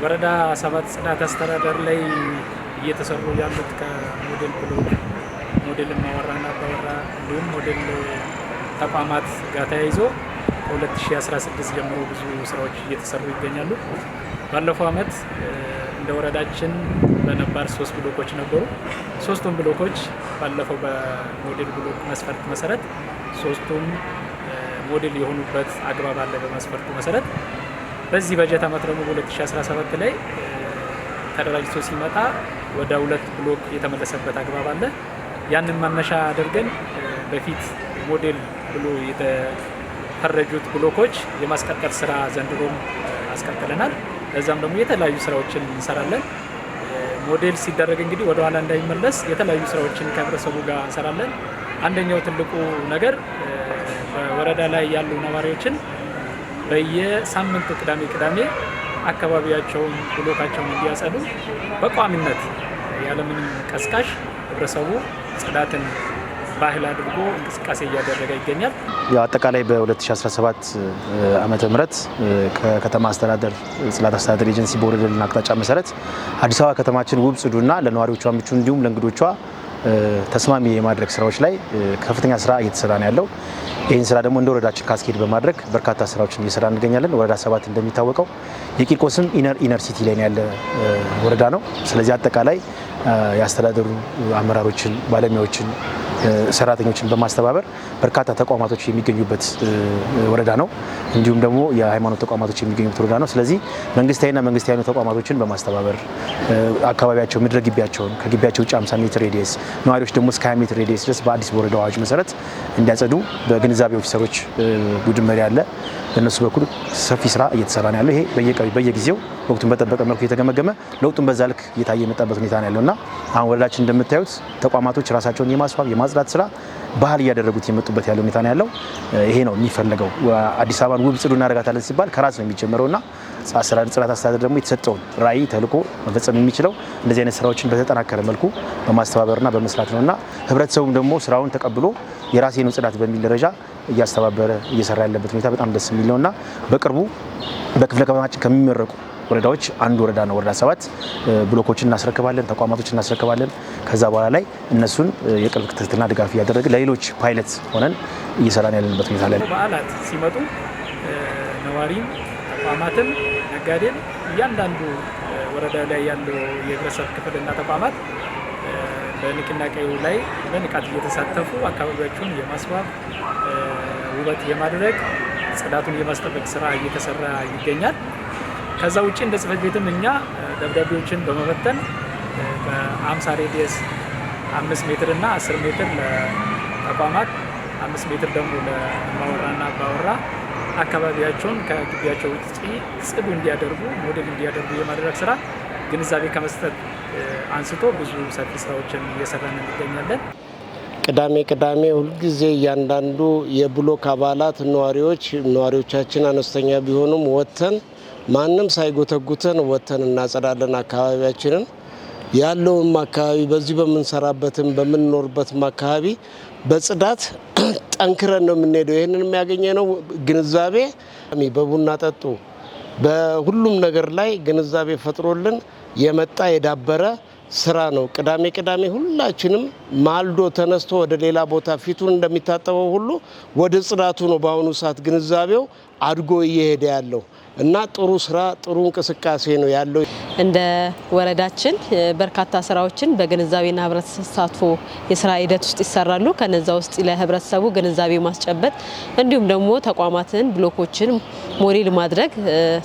ወረዳ 7 ጽዳት አስተዳደር ላይ እየተሰሩ ያሉት ከሞዴል ብሎክ፣ ሞዴል እማወራና አባወራ እንዲሁም ሞዴል ተቋማት ጋር ተያይዞ ከ2016 ጀምሮ ብዙ ስራዎች እየተሰሩ ይገኛሉ። ባለፈው አመት እንደ ወረዳችን በነባር ሶስት ብሎኮች ነበሩ። ሶስቱም ብሎኮች ባለፈው በሞዴል ብሎክ መስፈርት መሰረት ሶስቱም ሞዴል የሆኑበት አግባብ አለ በመስፈርቱ መሰረት። በዚህ በጀት አመት ደግሞ በ2017 ላይ ተደራጅቶ ሲመጣ ወደ ሁለት ብሎክ የተመለሰበት አግባብ አለ። ያንን መነሻ አድርገን በፊት ሞዴል ብሎ የተፈረጁት ብሎኮች የማስቀጠል ስራ ዘንድሮም አስቀጥለናል። ለዛም ደግሞ የተለያዩ ስራዎችን እንሰራለን። ሞዴል ሲደረግ እንግዲህ ወደ ኋላ እንዳይመለስ የተለያዩ ስራዎችን ከህብረተሰቡ ጋር እንሰራለን። አንደኛው ትልቁ ነገር በወረዳ ላይ ያሉ ነዋሪዎችን በየሳምንቱ ቅዳሜ ቅዳሜ አካባቢያቸውን ብሎካቸውን እንዲያጸዱ በቋሚነት ያለምንም ቀስቃሽ ህብረተሰቡ ጽዳትን ባህል አድርጎ እንቅስቃሴ እያደረገ ይገኛል። ያው አጠቃላይ በ2017 ዓመተ ምህረት ከከተማ አስተዳደር ጽዳት አስተዳደር ኤጀንሲ በወረደልን አቅጣጫ መሰረት አዲስ አበባ ከተማችን ውብ፣ ጽዱና ለነዋሪዎቿ ምቹ እንዲሁም ለእንግዶቿ ተስማሚ የማድረግ ስራዎች ላይ ከፍተኛ ስራ እየተሰራ ነው ያለው። ይህን ስራ ደግሞ እንደ ወረዳችን cascade በማድረግ በርካታ ስራዎችን እየሰራ እንገኛለን። ወረዳ 7 እንደሚታወቀው የቂርቆስም inner city ላይ ያለ ወረዳ ነው። ስለዚህ አጠቃላይ የአስተዳደሩ አመራሮችን፣ ባለሙያዎችን፣ ሰራተኞችን በማስተባበር በርካታ ተቋማቶች የሚገኙበት ወረዳ ነው። እንዲሁም ደግሞ የሃይማኖት ተቋማቶች የሚገኙበት ወረዳ ነው። ስለዚህ መንግስታዊና መንግስታዊ ያልሆኑ ተቋማቶችን በማስተባበር አካባቢያቸው ምድረ ግቢያቸውን ከግቢያቸው ውጭ 50 ሜትር radius፣ ነዋሪዎች ደግሞ እስከ 20 ሜትር radius ድረስ በአዲስ በወረዳው አዋጅ መሰረት እንዲያጸዱ በግንዛቤ ኦፊሰሮች ቡድን መሪ አለ። በእነሱ በኩል ሰፊ ስራ እየተሰራ ነው ያለው። ይሄ በየጊዜው ወቅቱን በጠበቀ መልኩ እየተገመገመ ለውጡን በዛ ልክ እየታየ የመጣበት ሁኔታ ነው ያለው እና አሁን ወረዳችን እንደምታዩት ተቋማቶች ራሳቸውን የማስዋብ የማጽዳት ስራ ባህል እያደረጉት የመጡበት ያለው ሁኔታ ነው ያለው። ይሄ ነው የሚፈለገው። አዲስ አበባን ውብ ጽዱ እናደርጋታለን ሲባል ከራስ ነው የሚጀመረውና ጽዳት አስተዳደር ደግሞ የተሰጠውን ራዕይ ተልዕኮ መፈጸም የሚችለው እንደዚህ አይነት ስራዎችን በተጠናከረ መልኩ በማስተባበርና በመስራት ነውና ህብረተሰቡም ደግሞ ስራውን ተቀብሎ የራሴ ነው ጽዳት በሚል ደረጃ እያስተባበረ እየሰራ ያለበት ሁኔታ በጣም ደስ የሚል ነውና በቅርቡ በክፍለ ከተማችን ከሚመረቁ ወረዳዎች አንዱ ወረዳ ነው። ወረዳ 7 ብሎኮችን እናስረክባለን፣ ተቋማቶችን እናስረክባለን። ከዛ በኋላ ላይ እነሱን የቅርብ ክትትልና ድጋፍ እያደረግን ለሌሎች ፓይለት ሆነን እየሰራን ያለንበት ሁኔታ ላይ። በዓላት ሲመጡ ነዋሪም፣ ተቋማትም፣ ነጋዴም እያንዳንዱ ወረዳ ላይ ያለው የህብረተሰብ ክፍልና ተቋማት በንቅናቄው ላይ በንቃት እየተሳተፉ አካባቢያቸውን የማስዋብ፣ ውበት የማድረግ፣ ጽዳቱን የማስጠበቅ ስራ እየተሰራ ይገኛል። ከዛ ውጪ እንደ ጽህፈት ቤትም እኛ ደብዳቤዎችን በመበተን በ50 radius 5 ሜትር እና 10 ሜትር ለተቋማት፣ 5 ሜትር ደግሞ ለእማወራና አባወራ አካባቢያቸውን ከግቢያቸው ውጪ ጽዱ እንዲያደርጉ፣ ሞዴል እንዲያደርጉ የማድረግ ስራ ግንዛቤ ከመስጠት አንስቶ ብዙ ሰፊ ስራዎችን እየሰራን እንገኛለን። ቅዳሜ ቅዳሜ ሁልጊዜ እያንዳንዱ የብሎክ አባላት ነዋሪዎቻችን አነስተኛ ቢሆኑም ወጥተን ማንም ሳይጎተጉተን ወጥተን እናጸዳለን አካባቢያችንን። ያለውም አካባቢ በዚህ በምንሰራበትም በምንኖርበትም አካባቢ በጽዳት ጠንክረን ነው የምንሄደው። ይህንን የሚያገኘነው ግንዛቤ በቡና ጠጡ በሁሉም ነገር ላይ ግንዛቤ ፈጥሮልን የመጣ የዳበረ ስራ ነው። ቅዳሜ ቅዳሜ ሁላችንም ማልዶ ተነስቶ ወደ ሌላ ቦታ ፊቱን እንደሚታጠበው ሁሉ ወደ ጽዳቱ ነው በአሁኑ ሰዓት ግንዛቤው አድጎ እየሄደ ያለው እና ጥሩ ስራ ጥሩ እንቅስቃሴ ነው ያለው። እንደ ወረዳችን በርካታ ስራዎችን በግንዛቤና ህብረተሰብ ተሳትፎ የስራ ሂደት ውስጥ ይሰራሉ። ከነዛ ውስጥ ለህብረተሰቡ ግንዛቤ ማስጨበጥ እንዲሁም ደግሞ ተቋማትን ብሎኮችን ሞዴል ማድረግ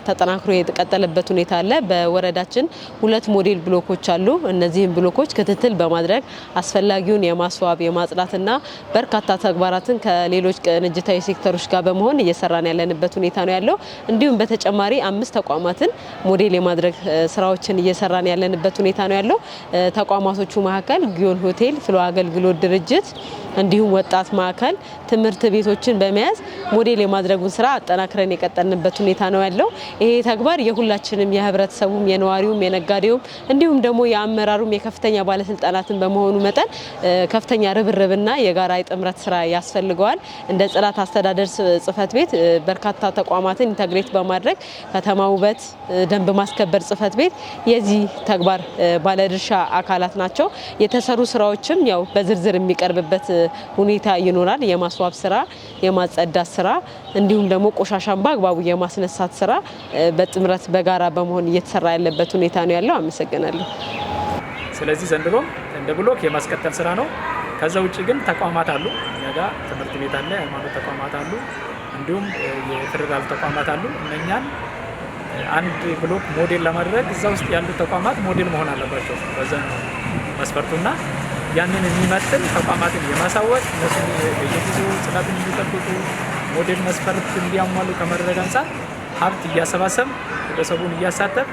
ተጠናክሮ የተቀጠለበት ሁኔታ አለ። በወረዳችን 2 ሞዴል ብሎኮች አሉ። እነዚህም ብሎኮች ክትትል በማድረግ አስፈላጊውን የማስዋብ የማጽዳትና በርካታ ተግባራትን ከሌሎች ቅንጅታዊ ሴክተሮች ጋር በመሆን እየሰራን ያለንበት ሁኔታ ነው ያለው። እንዲሁም በተጨማሪ 5 ተቋማትን ሞዴል የማድረግ ስራዎችን እየሰራን ያለንበት ሁኔታ ነው ያለው። ተቋማቶቹ መካከል ጊዮን ሆቴል፣ ፍሎ አገልግሎት ድርጅት እንዲሁም ወጣት ማዕከል፣ ትምህርት ቤቶችን በመያዝ ሞዴል የማድረጉን ስራ አጠናክረን የቀጠልንበት የቀጠልንበት ሁኔታ ነው ያለው። ይሄ ተግባር የሁላችንም የህብረተሰቡም፣ የነዋሪውም፣ የነጋዴውም እንዲሁም ደግሞ የአመራሩም የከፍተኛ ባለስልጣናትን በመሆኑ መጠን ከፍተኛ ርብርብና የጋራ የጥምረት ስራ ያስፈልገዋል። እንደ ጽዳት አስተዳደር ጽህፈት ቤት በርካታ ተቋማትን integrate በማድረግ ከተማ ውበት፣ ደንብ ማስከበር ጽህፈት ቤት የዚህ ተግባር ባለድርሻ አካላት ናቸው። የተሰሩ ስራዎችም ያው በዝርዝር የሚቀርብበት ሁኔታ ይኖራል። የማስዋብ ስራ፣ የማጸዳት ስራ እንዲሁም ደግሞ ቆሻሻን በአግባቡ የማስነሳት ስራ በጥምረት በጋራ በመሆን እየተሰራ ያለበት ሁኔታ ነው ያለው። አመሰግናለሁ። ስለዚህ ዘንድሮም እንደ ብሎክ የማስቀጠል ስራ ነው። ከዛ ውጭ ግን ተቋማት አሉ። እኛ ጋር ትምህርት ቤት አለ፣ የሃይማኖት ተቋማት አሉ፣ እንዲሁም የፌዴራል ተቋማት አሉ። እነኛን አንድ ብሎክ ሞዴል ለማድረግ እዛ ውስጥ ያሉ ተቋማት ሞዴል መሆን አለባቸው። በዛ ነው መስፈርቱና ያንን የሚመጥን ተቋማትን የማሳወቅ፣ እነሱ በየጊዜው ጽዳትን እንዲጠብቁ፣ ሞዴል መስፈርት እንዲያሟሉ ከማድረግ አንጻር ሀብት እያሰባሰብ፣ ህብረተሰቡን እያሳተፍ፣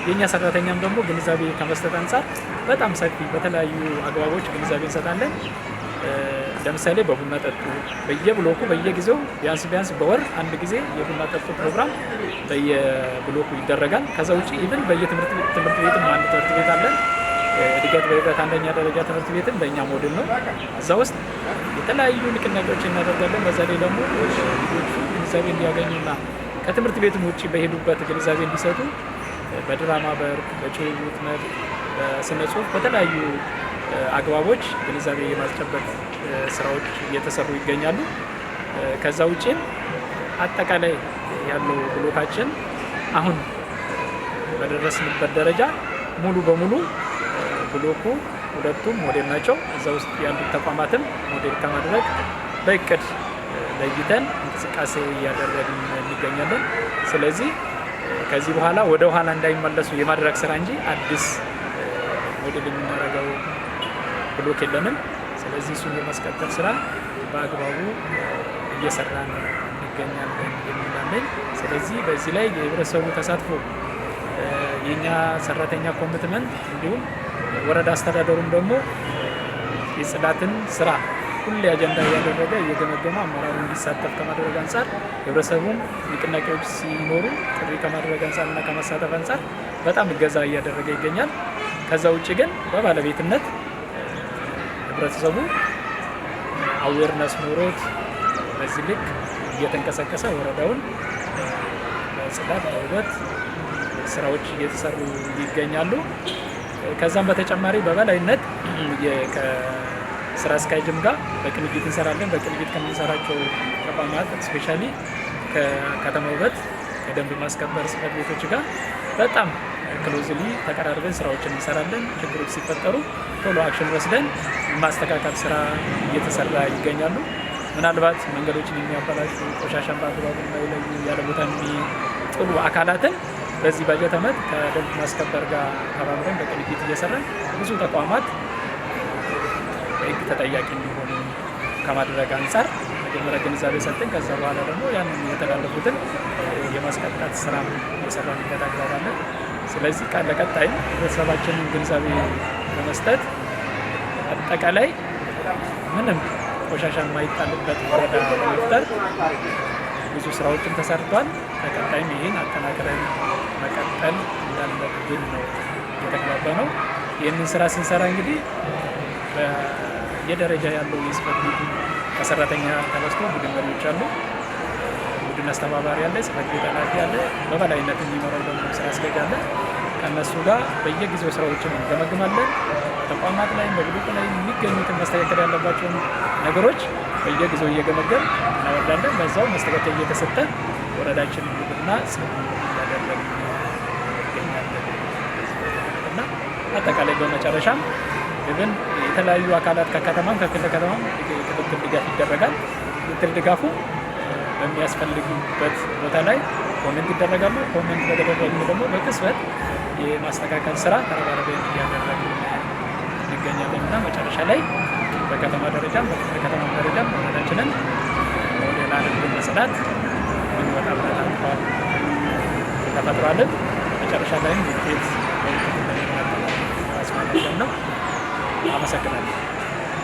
የእኛ ሰራተኛም ደግሞ ግንዛቤ ከመስጠት አንጻር በጣም ሰፊ በተለያዩ አግባቦች ግንዛቤ እንሰጣለን። ለምሳሌ በቡና ጠጡ በየብሎኩ በየጊዜው ቢያንስ ቢያንስ በወር አንድ ጊዜ የቡና ጠጡ ፕሮግራም በየብሎኩ ይደረጋል። ከዛ ውጭ even በየትምህርት ቤትም አንድ ትምህርት ቤት አለን። እድገት በህብረት አንደኛ ደረጃ ትምህርት ቤትም በእኛ ሞዴል ነው። እዛ ውስጥ የተለያዩ ንቅናቄዎች እናደርጋለን። በዛ ላይ ደግሞ ልጆቹ ግንዛቤ እንዲያገኙና ከትምህርት ቤቱም ውጭ በሄዱበት ግንዛቤ እንዲሰጡ በድራማ በርክ፣ በጭውውት መልክ፣ በስነ ጽሁፍ፣ በተለያዩ አግባቦች ግንዛቤ የማስጨበጥ ስራዎች እየተሰሩ ይገኛሉ። ከዛ ውጭም አጠቃላይ ያለው ብሎካችን አሁን በደረስንበት ደረጃ ሙሉ በሙሉ ብሎኩ ሁለቱም ሞዴል ናቸው። እዛ ውስጥ ያሉት ተቋማትም ሞዴል ከማድረግ በእቅድ ለይተን እንቅስቃሴ እያደረግን እንገኛለን። ስለዚህ ከዚህ በኋላ ወደ ኋላ እንዳይመለሱ የማድረግ ስራ እንጂ አዲስ ሞዴል የምናደርገው ብሎክ የለንም። ስለዚህ እሱን የማስቀጠል ስራ በአግባቡ እየሰራን እንገኛለን የሚላለኝ። ስለዚህ በዚህ ላይ የህብረተሰቡ ተሳትፎ፣ የኛ ሰራተኛ commitment እንዲሁም ወረዳ አስተዳደሩም ደግሞ የጽዳትን ስራ ሁሌ አጀንዳ እያደረገ እየገመገመ አመራሩ እንዲሳተፍ ከማድረግ አንጻር፣ ህብረተሰቡም ንቅናቄዎች ሲኖሩ ጥሪ ከማድረግ አንጻር እና ከመሳተፍ አንጻር በጣም እገዛ እያደረገ ይገኛል። ከዛ ውጭ ግን በባለቤትነት ህብረተሰቡ awareness ኖሮት በዚህ ልክ እየተንቀሳቀሰ ወረዳውን በጽዳት በውበት ስራዎች እየተሰሩ ይገኛሉ። ከዛም በተጨማሪ በበላይነት ከስራ አስኪያጅም ጋር በቅንጅት እንሰራለን። በቅንጅት ከምንሰራቸው ተቋማት specially ከከተማ ውበት፣ ከደንብ ማስከበር ጽሕፈት ቤቶች ጋር በጣም closely ተቀራርበን ስራዎችን እንሰራለን። ችግሮች ሲፈጠሩ ቶሎ action ወስደን ማስተካከል ስራ እየተሰራ ይገኛሉ። ምናልባት መንገዶችን የሚያበላሹ፣ ቆሻሻን በአግባቡ የማይለዩ፣ ያለ ቦታ የሚጥሉ አካላትን በዚህ በጀት ዓመት ከደንብ ማስከበር ጋር ተባብረን በቅንጅት እየሰራን ብዙ ተቋማት በሕግ ተጠያቂ እንዲሆኑ ከማድረግ አንጻር መጀመሪያ ግንዛቤ ሰጠን። ከዛ በኋላ ደግሞ ያንን የተላለፉትን የማስቀጣት ስራ የሰራንበት አግባብ አለ። ስለዚህ ለቀጣይ ህብረተሰባችንን ግንዛቤ ለመስጠት አጠቃላይ ምንም ቆሻሻ የማይጣልበት ወረዳ ለመፍጠር ብዙ ስራዎችን ተሰርቷል። ለቀጣይም ይህን አጠናክረን መቀጠል እንዳለብን ነው የተግባባ ነው። ይህንን ስራ ስንሰራ እንግዲህ በየደረጃ ያለው የጽህፈት ቤቱ ከሰራተኛ ተነስቶ ቡድን መሪዎች አሉ፣ ቡድን አስተባባሪ አለ፣ ጽህፈት ቤት ኃላፊ አለ፣ በበላይነት የሚመራው ደግሞ ስራ አስኪያጅ አለ። ከእነሱ ጋር በየጊዜው ስራዎችን እንገመግማለን። ተቋማት ላይ በብሎክ ላይ የሚገኙትን መስተካከል ያለባቸውን ነገሮች በየጊዜው እየገመገም እናወርዳለን። በዛው መስተካከል እየተሰጠ ወረዳችን ውብና ጽዱ እያደረግን እንገኛለን። እና አጠቃላይ በመጨረሻም ግን የተለያዩ አካላት ከከተማም ከክልል ከተማም ክትትል ድጋፍ ይደረጋል። ክትትል ድጋፉ በሚያስፈልግበት ቦታ ላይ comment ይደረጋሉ። Comment በተደረጉ ደግሞ በቅጽበት የማስተካከል ስራ ተረባርበን እያደረግን እንገኛለን እና መጨረሻ ላይ በከተማ ደረጃም በክፍለ ከተማ ደረጃም ወረዳችንን ሞዴል አድርገን በጽዳት የምንወጣበት አግባብ ተፈጥሯልን። መጨረሻ ላይም ውጤት በውጤት እንደምናጠናቅቅ ነው። አመሰግናለሁ።